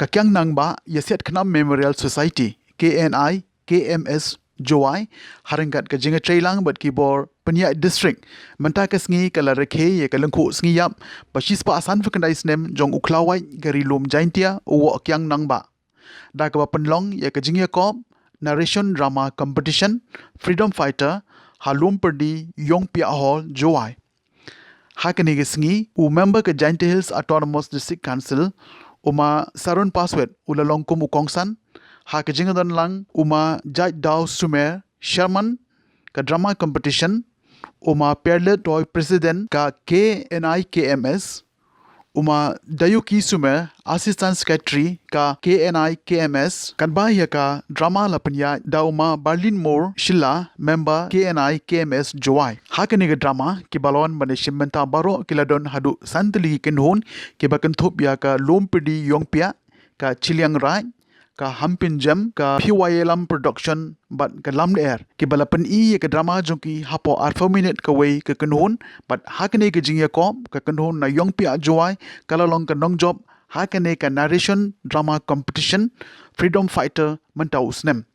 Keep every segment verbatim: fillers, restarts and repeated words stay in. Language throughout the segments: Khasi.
Ka Kiang Nangbah Ïasiat Khnam Memorial Society, K N I K M S Jowai, ha ryngkat ka jingïatreilang bad ki bor pynïaid district, mynta ka sngi ka la rakhe ïa ka lyngkhuh sngi ïap ba shispah sanphew khyndai snem jong u khlawait ka Ri Lum Jaintia u Woh Kiang Nangbah, da kaba pynlong ïa ka jingïakop narration drama competition Freedom Fighter ha Lumpyrdi Iongpiah Hall, Jowai. Ha kane ka sngi, u member ka Jaintia Hills Autonomous District Council, u Ma Saron Paswet, u la long kum u kongsan, ha ka jingdon lang u Ma Jaitdaw Sumer, Chairman ka drama competition, u Ma Perlet Roy, President ka K N I K M S, u Ma Dayuki Sumer, Assistant Secretary ka K N I K M S, katba ïa ka drama la pynïaid da u Ma Berlin Moore Shylla, member K N I K M S Jowai. Ha kane ka drama, kiba la wan ban ïashim bynta baroh ki la don haduh san tylli ki kynhun, kiba kynthup ïa ka Lumpyrdi Iongpiah, ka Chilliang Raid, ka Hampin Jem, ka P Y A Lam Production bad ka Lamler, kiba la pyni ïa ka drama jong ki hapoh arphew minit kawei ka kynhun, bad ha kane ka jingïakop ka kynhun na Iongpiah Jowai ka la long ka nongjop ha kane ka narration drama competition Freedom Fighter mynta u snem.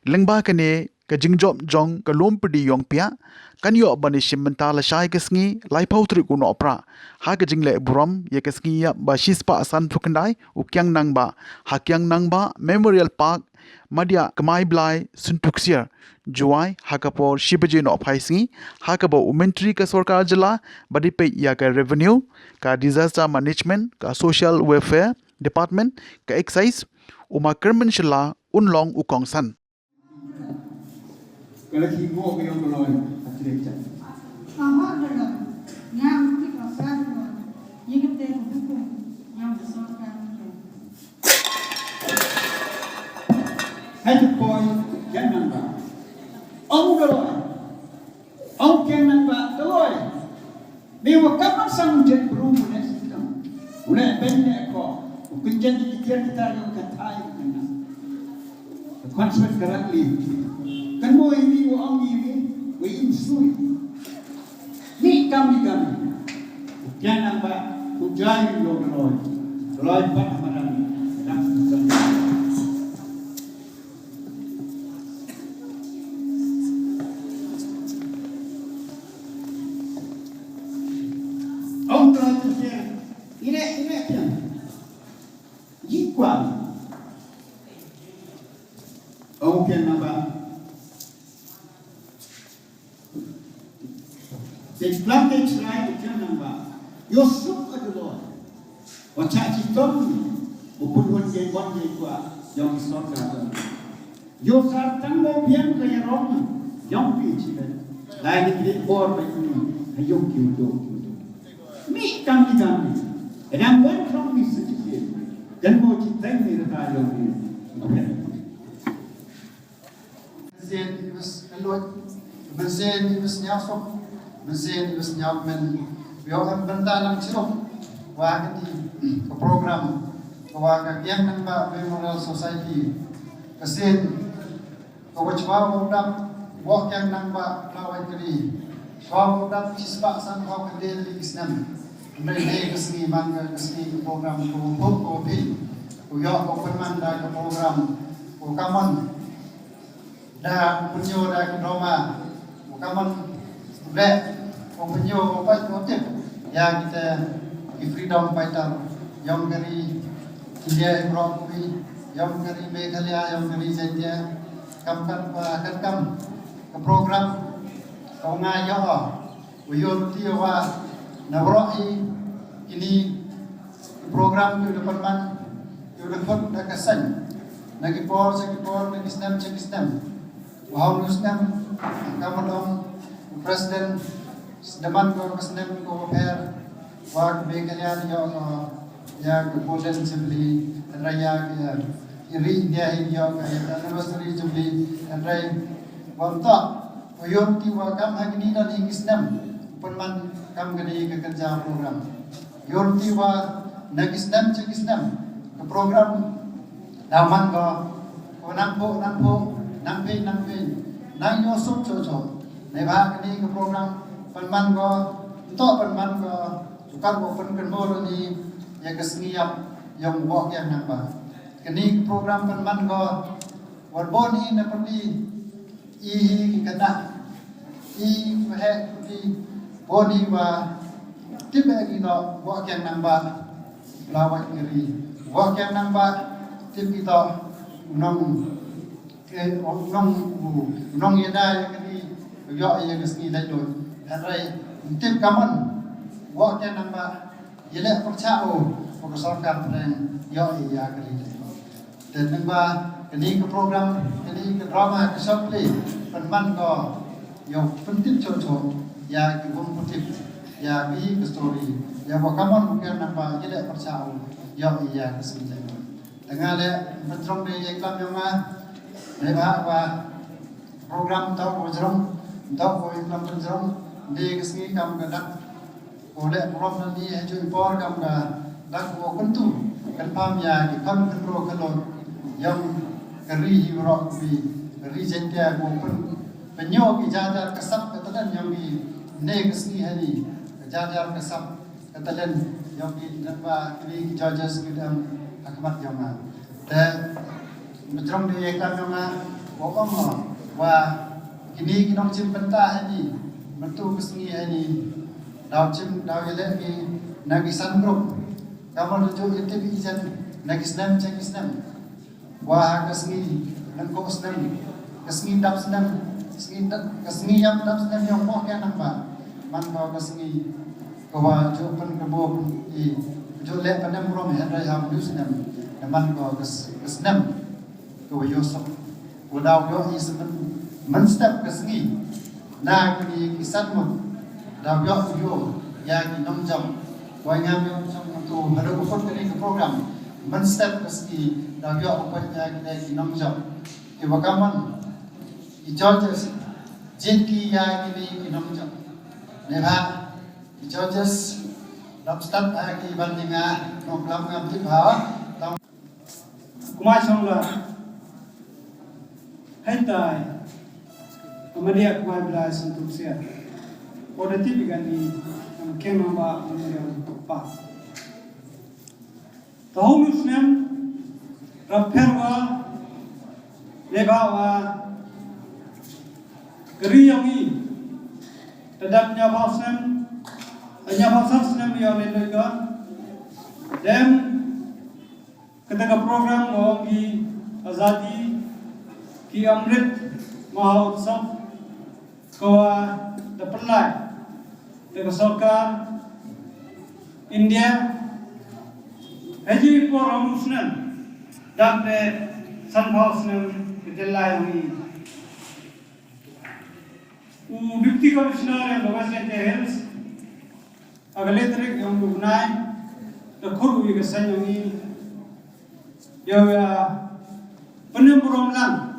Lyngba kane ka jingjop jong ka Lumpyrdi Iongpiah, kan ïoh ban ïashim bynta lashai ka sngi laiphew tarik u Nohprah ha ka jingleh burom ïa ka sngi ïap ba shispah sanphew khyndai u Kiang Nangbah ha Kiang Nangbah Memorial Park, Madiah Kmaiblai Syntu Ksiar, Jowai, ha ka por shi baje nohphai sngi, ha kaba u Myntri ka Sorkar Jylla ba dei peit ïa ka Revenue, ka Disaster Management, ka Social Welfare Department, ka Excise, u Ma Kyrmen Shylla un long u kongsan. Ka la ki mo ka yong ka loi, ka trek chan. Ka hot da la, nga u tip a sa da la, ye ka te ka hukum, nga u sorkar ka. Hai tu poi, Kiang Nangbah. Ong da loi. Ong Kiang Nangbah da loi. Me wa ka man sang jen bru mu ne sitam. U ne ben ne ko. U kunjen di kiar kita yong ka thai u kena. Ka konsert ka rat li. Kan mo ini wa ong ini. Wa im sui. Ni kam ni kam. U Kiang Nangbah. U jai lo loi. Loi pat hamaran. Nak sitam. Ong Trai Trai Kiang, ine, ine Kiang. Yi kwang. Ong Kiang Nangbah. Te klang te Trai Kiang Nangbah. Yo suk adulor. Wa cha chi tong. Wa pun wan ke wan ke kwa. Yong sorkar tong. Yo sar tang mo biang ka ya rong yong pi chi ben. Lai ni kri bor ba ni ha yong ki u do ki u do. Mi kam ni kam ni. Dang wan trong mi si chi ben. Dan mo chi tang ni rata yong ni. Sen i bas ka luat. Sen i bas nyasok. Mynsiem i bas nyam men. Ïoh em bynta nang chirup wa ka ti ka program ka wa ka Kiang Nangbah Memorial Society. Ka sien ka wa chwa wa dap wa Kiang Nangbah la wa kri. Chwa wa dap chi spah san wa ka den li ki snem. Mre ne ka sngi man ka sngi ka program ka wa pok ka wa pi. Ku ïoh ka pynman da ka program ku kamon. Da u pynïoh da ki drama u kamon u leh u pynïoh u pait u tip ïa kita ki freedom fighter yong ka ri India, i Mrok Kubi, yong ka ri Meghalaya, yong ka ri Jaintia. Kam kat ba kat kam ka program ka u nga ïoh u ïoh ti wa na bro i kini program ki u da pynman ki u da khot da ka seng na ki por sha ki por na ki snem sha ki snem. Wa hong u snem ka ma dong u president sdeman ko ka snem ko pher wa ka be ka lian yo ko ya ka golden jubilee ra ya ka ri India hi yo ka anniversary jubilee ra. Wa ta ko yon ki wa kam ha ki ni da ni ki snem pynman kam ka ni ka kerja program. Ïoh ti wa na ki snem chi ki snem ka program da man ko ko nang pho nang pho nang phi nang phi nang ïoh suk cho cho. Ne ba ka ni ka program pynman ko to pynman ko sukar ko pyn pyn mo ni ya ka sngi ap Ïong Woh Kiang Nangbah. Kane ka program pynman ko wat bun hi na pyrdi, i hi ki khynnah, i waheh pyrdi, bun hi wa tip eh ki to Woh Kiang Nangbah, la wait ngari Woh Kiang Nangbah, tip ki to nong eh, u nong u nong ïada ïa kane, ïoh ïa ka sngi laitluid. Hynrei tip ka mon, Woh Kiang Nangbah ïaleh pyrshah u, u ka sorkar pyrshah ïoh ïa kane laitluid. Te nangba kane ka program, kane ka drama, ka short play pynman ko ïa u pyntip choh choh ïa ki bym pyntip ïa kane ka story, ïa Woh ka mon Woh Kiang Nangbah ïaleh pyrshah u ïoh ïa ka sngi laitluid. Te nga leh pynjrong de ïa i klam jong nga. Neibhah ba program to ko jrong, to ko i klam pynjrong de ka sngi kam ka dak. Ko leh program na ni ha ju i por kam ka dak ko kyntu kynpham ïa ki khon khynro khylloit ïong ka ri hi baroh, ka ri Jaintia ko pyn pynïoh ki jar jar ka sap ka talen ïong i ne ka sngi ha ni, ka jar jar ka sap ka talen ïong ki, nangba kine ki judges ki dang ha khmat ïong nga. Te mynjrong de ïa klam ïong nga, wa ong wa kine ki nongshim bynta ha ni, mynta ka sngi ha ni, daw shim daw ïaleh ki na ki san group. Ka mon ju ïa tip i jan na ki snem sha ki snem. Wa ha ka sngi lyngkhuh snem, ka sngi dap snem, sngi dap, ka sngi ïap dap snem ïong Woh Kiang Nangbah. Man ko ka sngi ka wa ju pynkyrboo i ju leh pynem burom hynrei ha u snem. Te man ko ka s-, ka snem ka wa ïoh suk, wa daw ïoh i sa myn, mynstep ka sngi. Na kine ki san ngut daw ïoh ïoh ïa ki nongjop. Wa ngam ïoh shong tu haduh ka put kane ka program. Mynstep ka sngi daw ïoh u put ïa kine ki nongjop. Ki wa ka mon ki judges jied ki ïa kine ki nongjop. Neibhah ki judges dap stad ha ki ban ïa nga nongklam ngam tip ha. Tang Kumba shong la haitai ka Madia Kumba Blai Santuk Sia. Ko da tip ikan ni nam keng namba Madia Tukpa. Tahun snem rapher wa leba wa kari yang i tadap nya bau snem, nya bau snem yang ni leka. Dem Kata ka program ko ki Azadi ki Amrit Mahotsav ko da pynlait da ka sorkar India. Haji por ong snem dang te san phaw snem ka jylla ïong i. U Deputy Commissioner ïong ka West Jaintia Hills, ha ka lehtarik ïong u bnai, da khur u ïa ka seng ïong i, ïa u ïa pynim burom lang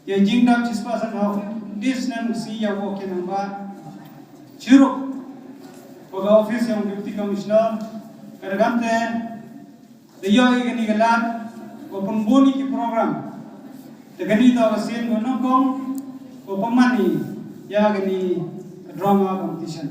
ïa jingdap shispah san phaw khyndai snem ka sngi ïa u Woh Kiang Nangbah. Chirup wa ka office ïong u Deputy Commissioner, ka da kante da ïoh ïa kane ka lad, ko pynbun ïa ki program. Te kane to ka sien ko nyngkong, ko pynman ïa kane ka drama competition.